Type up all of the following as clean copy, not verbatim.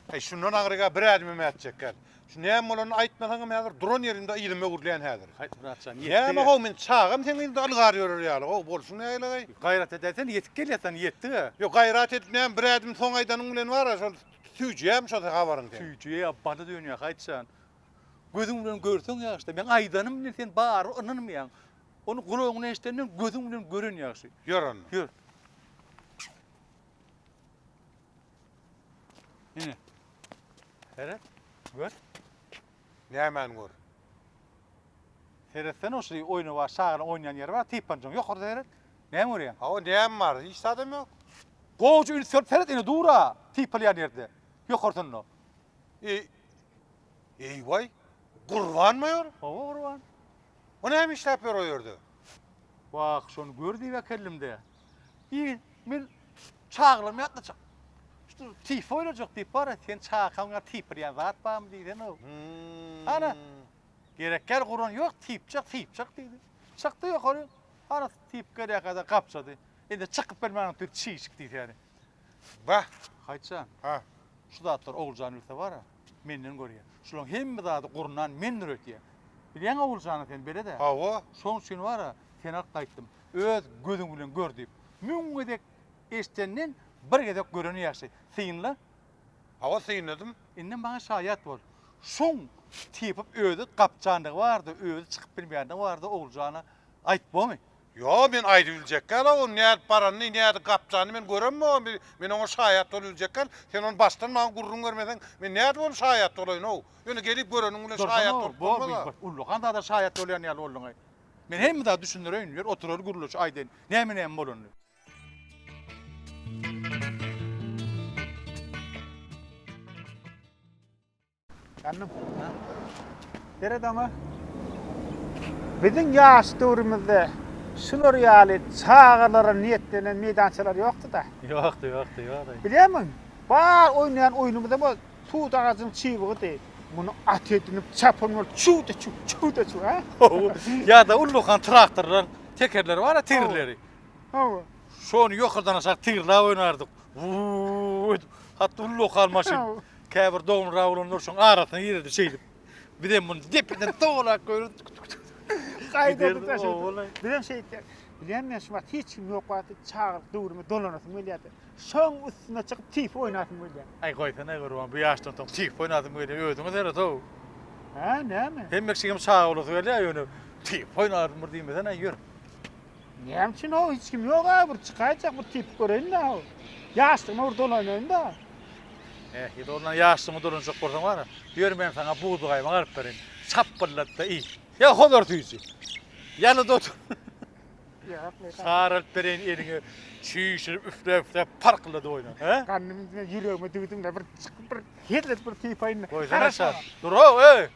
Äý, şundan aňryga bir ädimem ätjek däl. Şu näme bolanyny aýtmasaňam häzir duran ýerimde yzyma öwrülýän häzir. Haý, Myratjan, ýetdik-ä. Näme how, men çagam seň yzyňda ylgar ýörer ýaly, how, bolşuň nägileý? Gaýrat edäýsene, ýetip gelýäs-ä, ýetdik-ä. Ýok, gaýrat edip näme, bir ädim soň aýdanyň bilen bar-a, şol süýjüýämi şo habaryň seň? Süýjüýä, bala dönýär, Haýtjan. Gözüň bilen görseň ýagşy-da, meň aýdanym bilen sen barybir ynanmaýaň. Ony gulagyň bilen eşidenden gözüň bilen gören ýagşy. Ýör onda. Ýör. Ine. Seret. Gör. Nämäni gör? Seretsene şu oýna bar, çagalaň oýnaýan ýeri bar, typanjyň ýokarda seret. Näme görýäň? Hawa, näme bar? Hiç zadam ýok. Gowja üns berip seret, ine dur-a, typalýan ýerde. Ýokarsynda. Eý, eý-waý, Gurban maýor? Hawa, Gurban. O näme işläp ýör o ýerde? Wah, şony gör diýip äkeldim-dä. Ýigit, men çagalarymy ýatlatjak. Şu typa oýnajak diýip bar-a, sen çagakaň ýaly typyrýan zat barmy diýsene-ow. Ana, gerek däl Gurban, ýok, typjak, typjak diýdi. Çykdy ýokary, ana, typyp gelýärkä-de gapjady. Indi çykyp bilmän otyr, çişik diýsäni. Bah! Haýtjan. Ha. Şu zatlary Oguljan bilse bar-a, menden görýär. Şularyň hemme zady gurnan mendir öýtýär. Bilýäň Oguljany sen belet-ä. Hawa. Şoň üçin bar-a, seni alyp gaýtdym. Öz gözüň bilen gör diýip. Müň gezek eşidenden bir gezek göreni ýagşy. Synla. Hawa, synladym. Indi maňa şaýat bol. Şoň typyp özi gapjandygy bardy, özi çykyp bilmeýändigi bardy Oguljana aýt bomy? Ýok, men aýdyp biljek däl o nädip baranyny, nädip gapjanyny men göremok, men oňa şaýat bolup biljek däl. Sen ony başdan maňa gürrüň bermeseň, men nädip ony şaýat bolaýyn-ow? Ýöne gelip göreniň bilen şaýat bolup bolmaz-a. Ullakan zada şaýat bolýan ýaly bolduň-aý. Men hemme zady düşündireýin, ýör oturaly gürleş aýdaýyn, näme-näme bolanyny. Jannym. Seret oňa. Biziň ýaş döwrümizde şular ýaly çagalara niýetlenen meýdançalar ýokdy-da. Ýokdy, ýokdy, ýokdy. Bilýärmiň? Bar oýnaýan oýnumyzam o tut agajynyň çybygydy. Muny at edinip çapan bolup çüw-de-çüw, çüw-de-çüw, hä? Hawa. Ýa-da ullakan traktorlaryň tekerleri bar-a, tigirleri. Hawa. Şony ýokardan aşak tigirläp oýnardyk. Wuuu edip. Hatda ullakan maşyn. Käbir dogumlyrak oglanlar şoň arasyna girerdi şeýdip. Bizem muny depeden togalap goýardyk. Gaýdardyk da şeýdip. Bizem şeýtýär. Bilýän men şu wagt hiç kim ýok wagty çagalyk döwrüme dolanasym gelýärdi. Şoň üstüne çykyp tif oýnasym gelýär. Aý goýsana Gurban bu ýaşdan soň tif oýnasym gelýär özüňe seret-ow. Hä näme? Hemme kişiňem çaga bolasy gelýär ýöne tif oýnaryn bir diýmesene ýör. Näme üçin how hiç kim ýok-a bir çykaýjak bir tipip göreýin-dä how. Ýaşlygyma bir dolanaýyn-da. Eh, ýa-da ondan ýaşlygyňa dolanjak bolsaň bar-a, ýör men saňa buzly gaýmak alyp bereýin. Çapbyllat-da iý. Ýa hozar süýji. Ýaly-da otur. Ýok, men. Şar alyp bereýin eliňe, çüýşürip üfläp-üfläp parkyldadyp oýna. Hä? Ganymy men ýüregime düwdüm-de bir çykyp bir hezil edip bir typaýyn-da. Goýsana şar. Dur-ow, eý!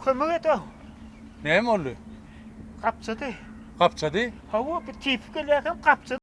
Kömek et-ow. Näme boldy? Gapjady. Gapjady? Hawa, bir tipip gelýärkäm gapjady.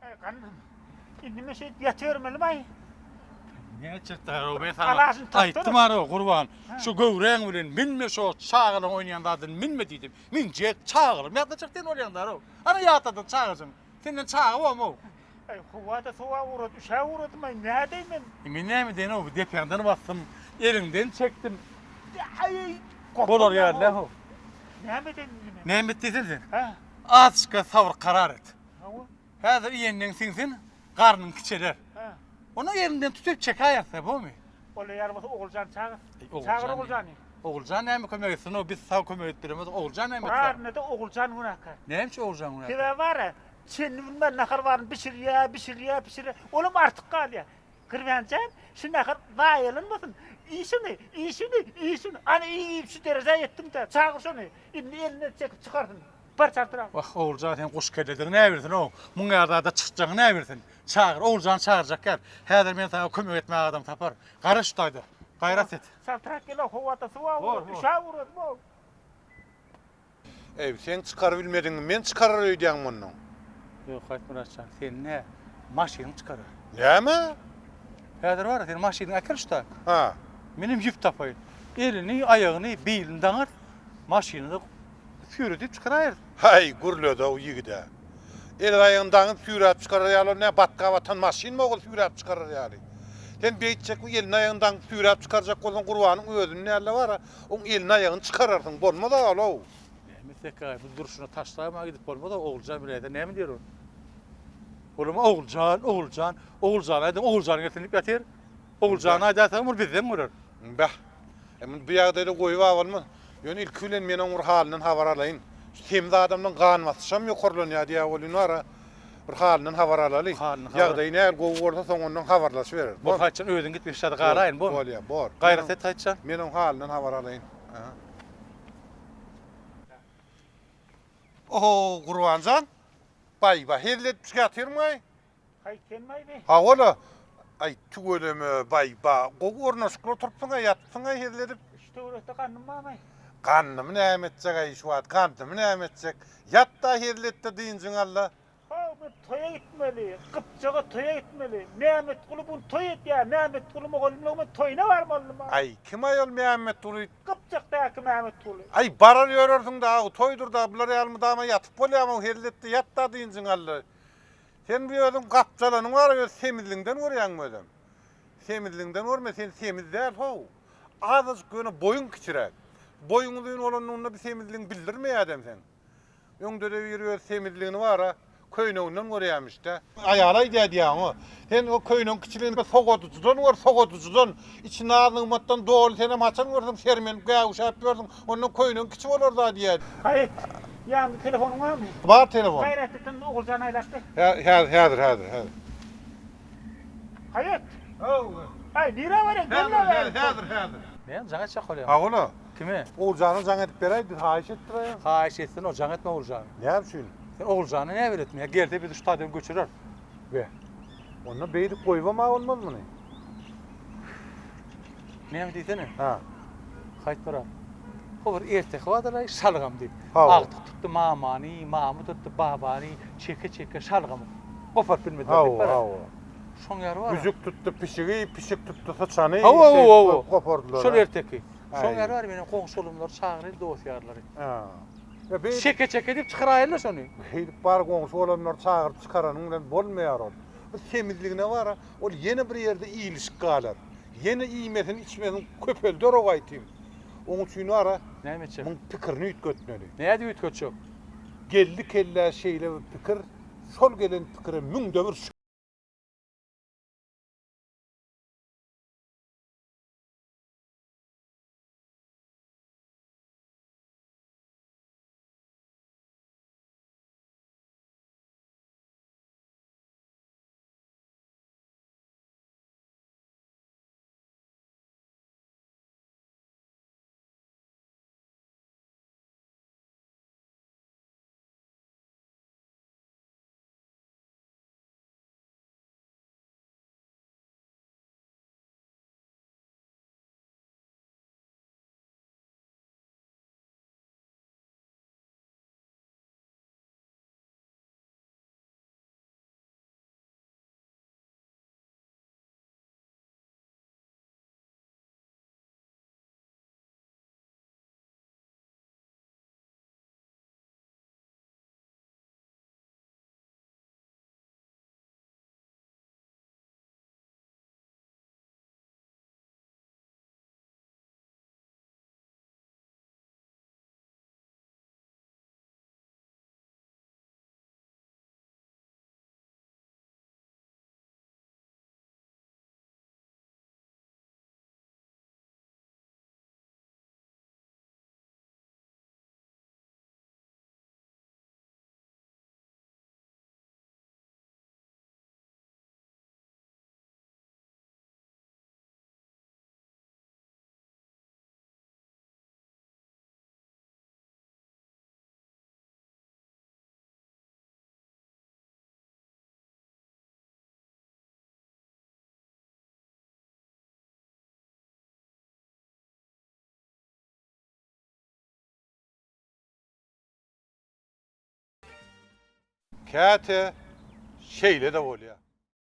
Eý, gandym. Indi men şeýdip ýatybermelimi-aý? Näçe daýaw men saňa aýtdym ara Gurban, şu göwräň bilen minme şo çagalaň oýnaýan zadyny minme diýdim. Minjek çagalam ýatlajak sen bolýaň daraw. Ana ýatladyň çagajyň. Senden çaga bormy-ow? Eý, howa-da sowap ugrady, üşäp ugradym-aý, nädeýin men? Men näme edeýin-ow, depäňden basdym, eliňden çekdim. Aý, Bolar ýaly-how. Näme edeýin indi men? Näme et diýsene sen? Hä? Azajyk sabyr-karar et. Hawa. Häzir iýenden siňsin, garnyň kiçeler. Hä. Ony elinden tutup çekäýerse, bormy? Ol ýaly bolsa Oguljan çagyr. Oguljan Çagyr näme? Oguljany. Oguljan näme kömek etsin-ow, biz sag kömek edip bilemizok, Oguljan näme etsin? Baryna-da Oguljan günäkär. Näme üçin Oguljan günäkär? Sebäbi bar-a, çenini bilmän nahar baryny bişirýär, bişirýär, bişirýär. Olam artyk galýar. Gurbanjan, şu nahar zaýalanmasyn. Iý şuny, iý şuny, iý şuny. Ana iýip şu derejä ýetdim-dä. Çagyr şony. Indi elinden çekip çykarsyn. Bar çartyrak. Wah, Oguljan sen guş kelledigini näbilsin-ow. Muň ýaly zada çykjagyňy näbilsin. Çagyr, Oguljany çagyrjak gel. Häzir men saňa kömek etmäge adam tapar. Garaş şu taýda. Gaýrat et. Çaltrak gel-ow, howada suwa Bor, ugrady, bor. üşäp ugradym-ow. Eý, seň çykarybilmedigiňi men çykarar öýdýäňmi onnoň? Ýok, Haýtmyrat jan, seni nä, maşynyň çykarar. Näme? Häzir bar-a, sen maşynyňy äkel şu taýa. Ha. Menem ýüp tapaýyn. Elini, aýagyny, bilini daňar, maşyny-da süýredip çykaraýarys. Haý, gürledi-ow ýigid-ä. Elini-aýagyny daňyp süýräp çykarar ýaly ol nä, batga batan maşynmy ol süýräp çykarar ýaly? Sen beýtjek, elini-aýagyny daňyp süýräp çykarjak bolsaň Gurbanyň özüni däl-de bar-a, Oň elini-aýagyny çykararsyň, bolmaz-a ol-ow. Näme etsek-aý, bu durşuna taşlaýmaga gidip bolmaz-a, Oguljan biläýse näme diýer ol? Olam Oguljan, Oguljan, Oguljana aýdyň, Oguljan gelsin diýip ýatyr. Oguljana aýdaýsaňam ol bizden görer. Beh, e muny bu ýagdaýda goýup-a bolmaz. Ýöne ilki bilen men oň bir halyndan habar alaýyn. Şu semiz adamlaň gan basyşam ýokarlanýar diýýär welin bar-a, Bir halyndan habar alaly. Halyndan habar. Ýagdaýy nähili gowy bolsa soň ondan habarlaşybereris. Bor Haýtjan özüň git men şurada galaýyn bormy? Bolýar, bor. Gaýrat et Haýtjan. Men oň halyndan habar alaýyn. Aha. Oho, Gurbanjan. Baý-ba, hezil edip ýatyrmyň-aý? Haý, senmi-aý bi? Hawa-la. Aý, tüweleme, baý-ba, gowy ornaşykly oturypsyň-aý, ýatypsyň-aý hezil edip. Şu töwerekde gandym barmy? Gandymy näme etjek-aý şu wagt, gandymy näme etjek? Ýat-da hezil et-de dynjyňy al-da. Haw, men toýa gitmeli, Gypjaga toýa gitmeli. Mämmetguly bu gün toý edýär, Mämmetguly mugallymlygyň men toýuna barmalydym-a. Aý, kim-aý ol Mämmetguly? Gypjakdaky Mämmetguly. Aý, barar ýörersiň-dä, aw, toýdur-da, bular ýaly mydama ýatyp bolýarmy, hezil et-de ýat-da dynjyňy al-da. Sen bu özüň gapjalanyň bar, öz semizligiňden görýäňmi özem? Semizligiňden görme, sen semiz däl how. Azajyk ýöne boýuň kiçiräk. Boýuň uzyn bolanlygynda bu semizligiň bildirmeýädem seň. Öňde-de biri öz semizligini bar-a, köýneginden görýämiş-dä. Aýaly aýdýar diýýäň o. Sen o köýnegiň kiçiligini sowadyjydan gör, sowadyjydan. Içi naz-nygmatdan doly, senem haçan görseň sermenip gäwüşäp ýörsüň. Ondan köýnegiň kiçi bolar-da diýýär. Haýyt, ýanyňda telefonyň barmy? Bar telefon. Gaýrat et, indi Oguljany aýlap ber. Hä, häzir, häzir, häzir. Haýyt! Haw. Aý, nirä barýaň? Gel-le bäri. Häzir, häzir, häzir. Näme jaň etjek bolýaň? Hawa-la. Kime? Oguljana jaň edip beräý, biz haýyş etdiräýeň. Haýyş etsin, o jaň etme Oguljana. Näme üçin? Sen Oguljana näme beretme? Gelse bizi şu taýdan göçürer. Be. Onda beýdip goýubam-a bolmaz muny. Näme diýsene? Ha. Haýytmyrat. O bir erteki bardyr-aý, şalgam diýip. Hawa. Agtyk tutdy mamany, mama tutdy babany, çeke-çeke şalgamy goparyp bilmediler diýip Hawa, bar. hawa. Şoň ýaly bar. Güjük tutdy pişigi, pişik tutdy syçany. Hawa, hawa, hawa. Gopardylar. Şol erteki. Şoň Aý. ýaly bar, meniň goňşy-golamlary çagyraýyn, dost-ýarlary. Ha. Ya beýdip, Çeke-çeke diýip çykyraýynda şony. beýdip bar goňşy-golamlary çagyryp çykaranyň bilen bolmaýar ol. Bu semizligine bar-a, ol ýene bir ýerde iýlişik galar. Ýene iýmesini, içmesini köpelder o gaýtym. Oň üçin bar-a, Näme etjek? muň pikirini üýtgetmeli. Nädip üýtgetjek? Geldi kellä şeýle bir pikir, şol gelen pikire müňde bir şükür. Käte şeýle-de bolýar.